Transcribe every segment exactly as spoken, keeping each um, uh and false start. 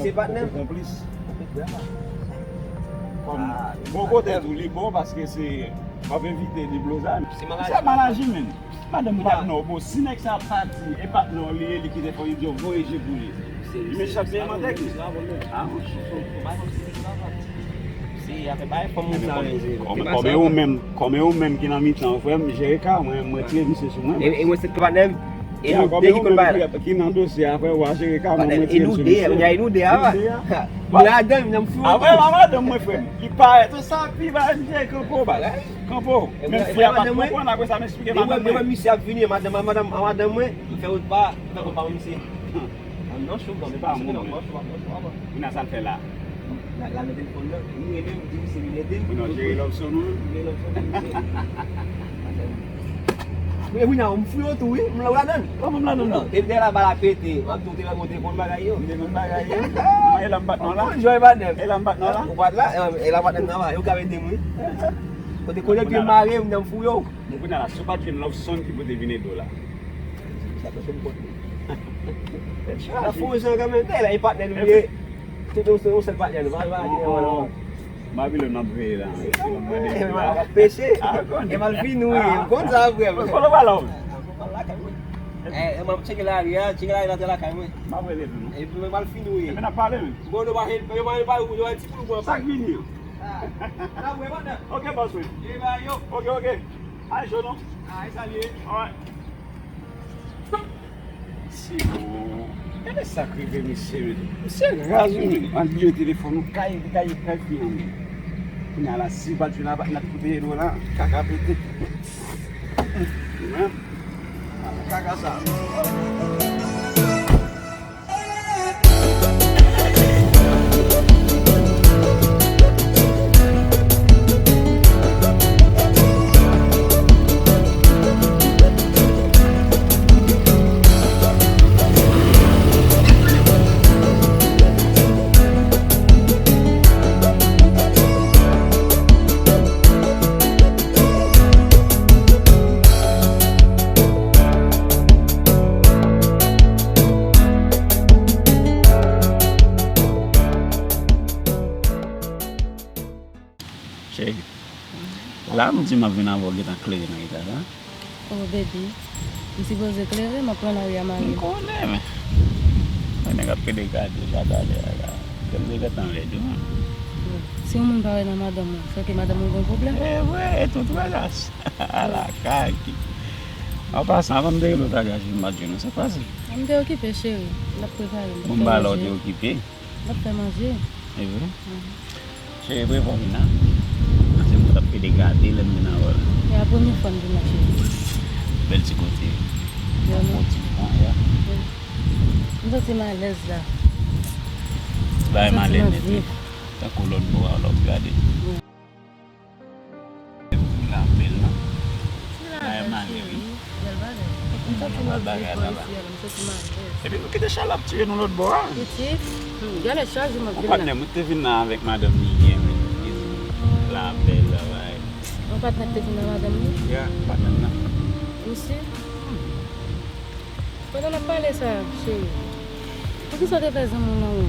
Se patnè m. Konplis. Konplis vrèman. Kòm bon kote tou li bon paske se w ap evite deblozay. Se management. Madanm patnè w bon, si nèg sa pati e patnè w li ye, li ki te fè yon idiot voye je pou li. Li mechan tèlman nèg li. Ah, kòm e ou menm, kòm e ou menm ki nan mitan, frè m, jere ka mwen, mwen tire misye sou mwen. E mwen se patnè m. E nou de ki konn bagay la. Ki nan dosye a, frè, w a jere ka mwen, mwen tire misye. E nou de, e nou de a. Mwen ladan, mwen fou. Apre, madanm mwen, frè m. Li parèt, sa pi ba misye kanpo, baz. Kanpo. Men frè a pa konprann, apre sa, m eksplike madanm mwen. Misye ap vini, madanm, madanm, madanm mwen, m fè wout pa, m fè wout pa misye. An nan cho, se pa moun. Kounya sa l fè la? La, la nan telefòn nan. Li rele m, di misye li rele m. Ou nan jere lòpsyon nou? Jere lòpsyon nou. Men kounya, m fou yo tou, wi. M la ladan. Kòman m ladan nan? E dèyè la, ba la pete. M ap tou te konn bagay yo. M te konn bagay yo. E la m bat non la? Ou jwe pa nèm. E la m bat non la? Ou bat la? E la bat nèm nan, yo ka ede m, wi. Ou te konnen ke mare, m nan fou yo. Bon, kounye a la, si w pa t jwenn love song ki pou te vin ede w la. Sa fè m konn. N ap fè yon jan kanmenm, tè la, e patnè nou ye. Tout yon, yon sèl patnè nou, pa, pa gen yon lòt. M ap vin lè n ap veye la. E, m ap peche. E m al vin nou ye, m konn sa vre. Fò nou pa love. E, e, m ap tcheke lari a, tcheke lari a, te lakay mwen. M ap rele nou. E, m al vin nou ye. Epi n ap pale, wi. Bon, nou pa, nou pa, nou pa, nou pa, ti pou nou pran. Sa k vini yo? Ah, n ap wè, patnè. Ok, boss, wi. E ba yo. Ok, ok. Ay, Jono. Ay, salye. Alright. Si, bon. Gade sa k rive misye, men. Misye raz, wi, men. Ann bliye telefòn ou, kay, kay, kay fi an, men. Kounye a la, si l pa t vin la, n ap koupe do la, kaka pete. Men, kaka sa. Cheri, la m di m ap vin avè w gentan klere nan etaj la. Oh, baby, m sipoze klere, m ap pran lari a mare. M konnen, men. Mwen nèg ap pede gade la talè a la. Kè m te gentan lèd wi. Si yon moun pa wè nan madanm ou, sèke madanm ou gen pwoblèm? E vre, e tout wè la. Ala kaki. An pasan, avan m te rele w talè a, si m pa t jwenn ou, sa k pase? M te okipe, cheri. M t ap prepare, m t ap fè manje. Bon, m pa la w te okipe. M t ap fè manje. E vre? Mhm. Cheri, prepare w vin la. Nan se mwen t ap pede gade lè m vin avè w la. E a premye fwa m vin la, cheri. Bèl ti kote. Yon bon ti kwen, ya. M santi m alèz la. Ti bagay malè nèt wi. Tankou lòt bò a, lè w ap gade. La bèl non. Bagay malè wi. Bèl bagay. M santi m bèl bagay la la. Epi nou kite chalè ap tiye nou lòt bò a. Pitit, hmm, gade chaj ou m ap vin la. Patnè m te vin la avèk madanm li ye men. Li di la bèl bagay. Yon patnè te vin la madanm li? Ya, patnè m nan. Misye? Hmm. Pandan n ap pale sa, cheri, poukisa w te fè zanmi w nan won?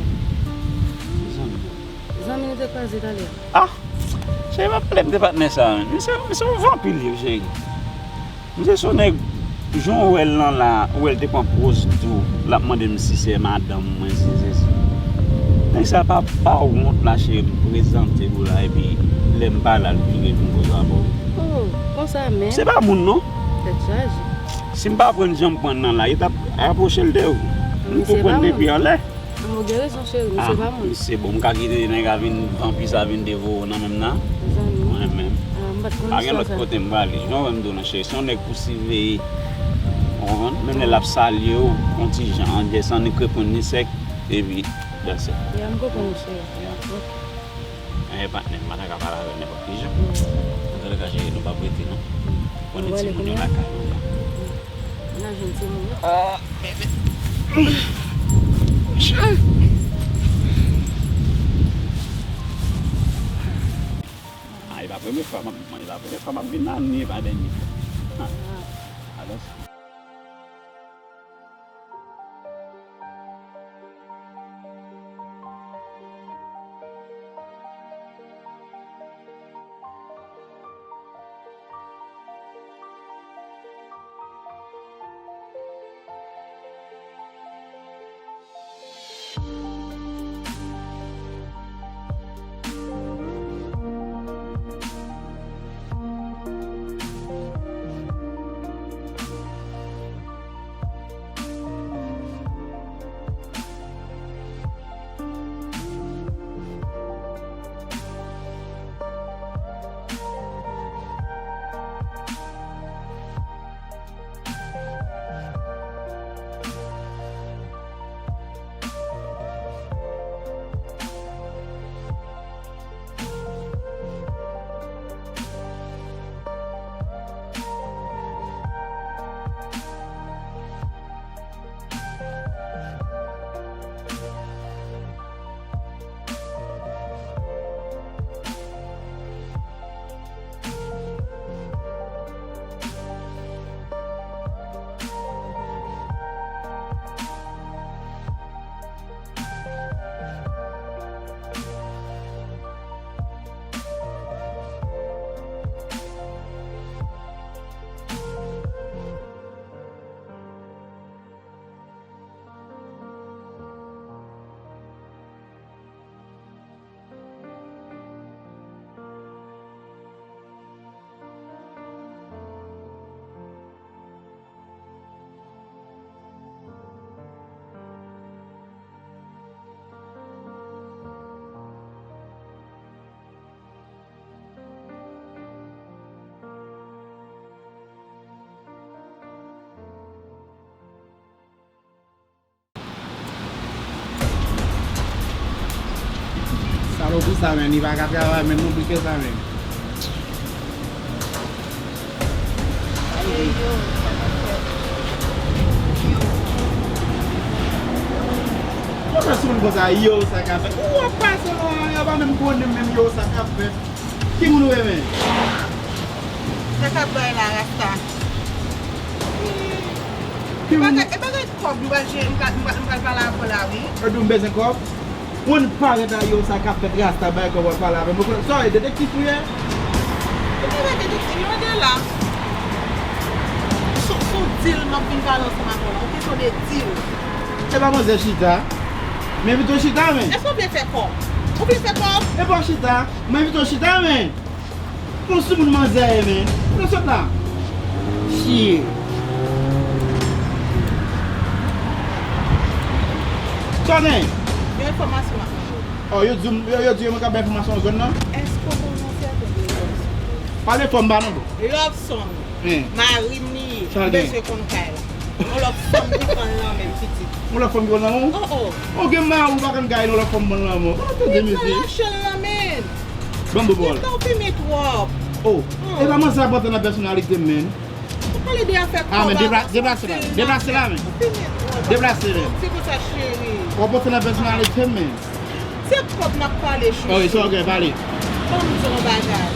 Zanmi? Zanmi nou te kwaze talè a. Ah! Cheri, pa pale m de patnè sa a, men. Misye, misye yon vanpi li ye, cheri. Misye se yon nèg, jan w wè l lan la, ou wè l te pran pòz di w, l ap mande m si se madanm mwen, si se sa. Nèg sa pa, pa wont la, cheri, m prezante w la, epi lè m pa la, l vire pou m koze avè w. Oh, konsa menm? Se pa moun, non. Tèt chaje. Si m pa pran jan m pran nan la, yo t ap apwoche l de ou. M tou pran depi anlè. Ou gen rezon, cheri, misye pa moun. Ah, misye bon, m ka kite nèg a vin, vanpi sa vin devore w nan menm nan? Zanmi. Mwen menm. Ah, m pa t konn istwa sa. Pa gen lòt kote m prale. Jan w wè m di w nan cheri, se yon nèg pou siveye. Ou konprann? Menm lè l ap salye w, yon ti jan, an djès, annik reponn li sèk, epi, that's it. Ya, m konprann, cheri. Ya. Ok. An, e patnè m, m pa ta ka pale avè l nenpòt ki jan. Antoulèka, cheri, nou p ap rete, non. Pran de timoun yo lakay nou, ya. N a jwenn timoun yo. Ah, bebe. Ah, e pa premye fwa m ap, e pa premye fwa m ap vin la, ni e pa dènye fwa. Ah, alò. Sa, men, li pa ka travay, men, non, pou kè sa, men. Yo, sa sou moun konsa, yo, sa k ap fèt. Ou ap pase lwen an, yo pa menm konnen menm, yo, sa k ap fèt. Ki moun ou ye, men? Sa k ap bay la, Rasta? Ki moun? E bagay, e bagay kòb, nou pral jere, nou pral, nou pral, nou pral pale avè w la, wi. Ou di m bezwen kòb? Moun parèt la, yo, sa k ap fèt, Rasta, bay kòb, w ap pale avè m. Ou konnen sa w ye, detektif ou ye? Ou pa detektif, mande la. Sou, sou dil m ap vin pale ansanm avè w la. Yon kesyon de dil. E pa manzè chita. M envite w chita, men. Èske w vle fè kòb? Ou vle fè kòb? E pa w chita. M envite w chita, men. Bon, sou moun manzè ye, men. Kote w sot la? Shit. Sa w gen? Yon enfòmasyon m ap jwenn. Oh, yo di m, yo, yo di yo mwen ka bay enfòmasyon nan zòn nan. Èske w konnen yon sèten de Love Song? Pale fò, m pa nan bon. Love Song. Mari m li ye. M bezwen konn kay la. Yon love song ki pran nan men m, pitit. Yon love song ki pran nan men w? Oh, oh. Ou gen mari ou pa konn kay yon love song pran nan men w. Oh, tande mesye. Li pran lache l nan men m. Ban m do pawòl. Ou fime twòp. Oh. E pa manzè ap antre nan pèsonalite m, men. Ou pale de afè kòb. Ah, men deplase la, men. Deplase la, men. Ou fime twòp. Deplase, men. Se konsa, cheri. W ap antre nan pèsonalite m, men. Se kòb n ap pale, chouchou. Ok, sa w gen, pale. Ban m di w yon bagay.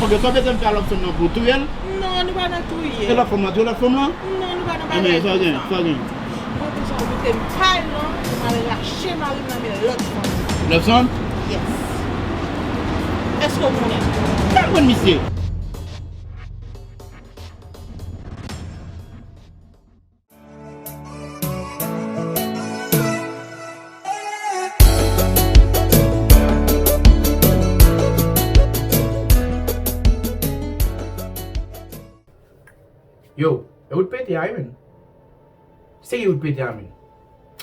Ok, sa w bezwen m fè a love song nan pou touye l? Non, nou pa nan touye. E love song nan touye love song nan? Non, nou pa nan bagay konsa. Sa w gen, sa w gen. Mwen bezwen w mete m kay lan pou m al rache mari m nan men lòt fanm. Love song? Yes. Èske w konnen? Sa l konn misye? Yo, e wout pete a wi, men. Serye, wout pete a, men.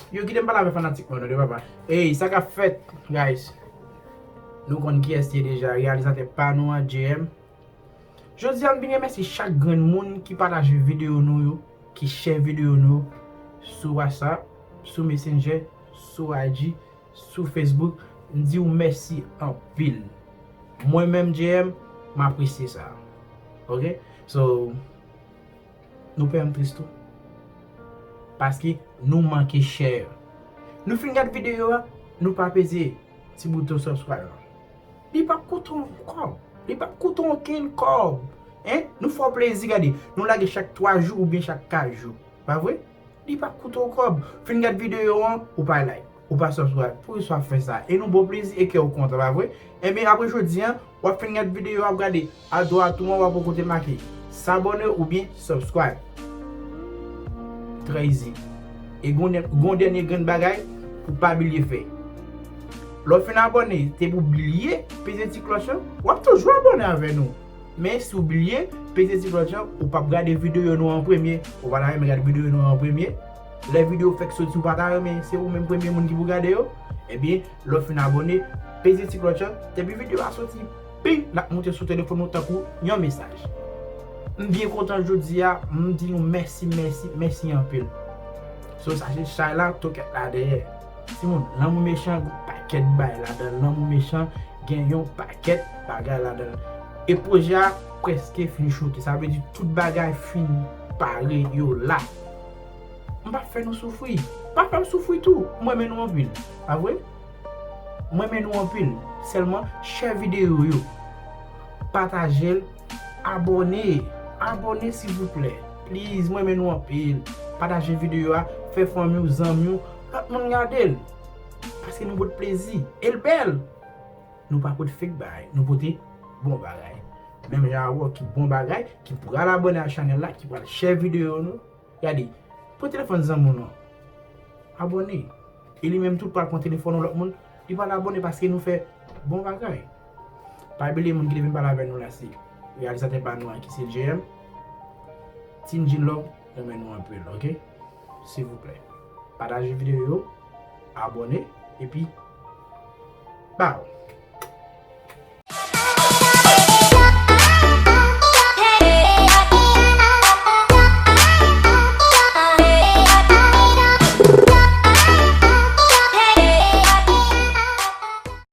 Yo, kite m pale avè fanatik mwen, non, de papa. Ey, sa k ap fèt, guys? Nou konn kiyès li ye deja, reyalizatè pa nou an, J M. Jodi a, m vin remèsye chak grenn moun ki pataje videyo nou yo, ki share videyo nou sou WhatsApp, sou Messenger, sou I G, sou Facebook. M di w mèsi anpil. Mwen menm, J M, m apresye sa. Ok? So, nou pè m tris tou. Paske nou manke share. Nou fin gad videyo a, nou pa peze ti bouton subscribe la. Li p ap koute w kòb. Li p ap koute w okenn kòb. Hein? Nou fè w plezi, gade. Nou lage chak twa jou oubyen chak kat jou. Pa vre? Li p ap koute w kòb. Fin gad videyo an, ou pa like, ou pa subscribe. Poukisa w ap fè sa? E nou ba w plezi e kè w kontan, pa vre? Enben, apre jodi a, w ap fin gad videyo a, w ap gade adwat ou an, w ap wè kote make s'abonner oubyen subscribe. Trè easy. E gon dè-, gon dènye grenn bagay pou w pa bliye fè. Lè w fin abòne, te pou w bliye peze ti klòch lan, w ap toujou abòne avè nou. Men si w bliye peze ti klòch lan, ou p ap gade videyo nou an premye. Ou pa ta renmen gade videyo nou an premye? Lè videyo fèk soti, ou pa ta renmen se ou menm premye moun ki pou gade yo? Ebyen, lè w fin abòne, peze ti klòch lan, depi videyo a soti, ping, l ap moute sou telefòn ou tankou yon mesaj. M byen kontan jodi a, m di nou mèsi, mèsi, mèsi anpil. So, sachè chay la, tokèt la dèyè. Timoun, lanmou mechan, gon pakèt bagay ladan l. Lanmou mechan, gen yon pakèt bagay ladan l. E pwojè a prèske fin choute. Sa vle di tout bagay fin pare, yo la. M p ap fè nou soufri. Pa fè m soufri tou. M renmen nou anpil. Pa vre? M renmen nou anpil. Sèlman, share videyo yo. Pataje l. Abòne. Abòne, silvouplè. Please, m renmen nou anpil. Pataje videyo a. Fè fanmi w, zanmi w, lòt moun gade l. Paske nou pote plezi. E l bèl. Nou pa pote fake bagay. Nou pote bon bagay. Menm jan a wè ki bon bagay, ki pral abòne a chanèl la, ki pral share videyo nou. Gade, pran telefòn zanmi w non. Abòne. E li menm tou pral pran telefòn yon lòt moun, li pral abòne paske nou fè bon bagay. Pa bliye moun ki te vin pale avè nou la se reyalizatè pa nou an ki se J M. Team Jean Love, renmen nou anpil, ok? Silvouplè. Pataje videyo yo, abòne, epi bow!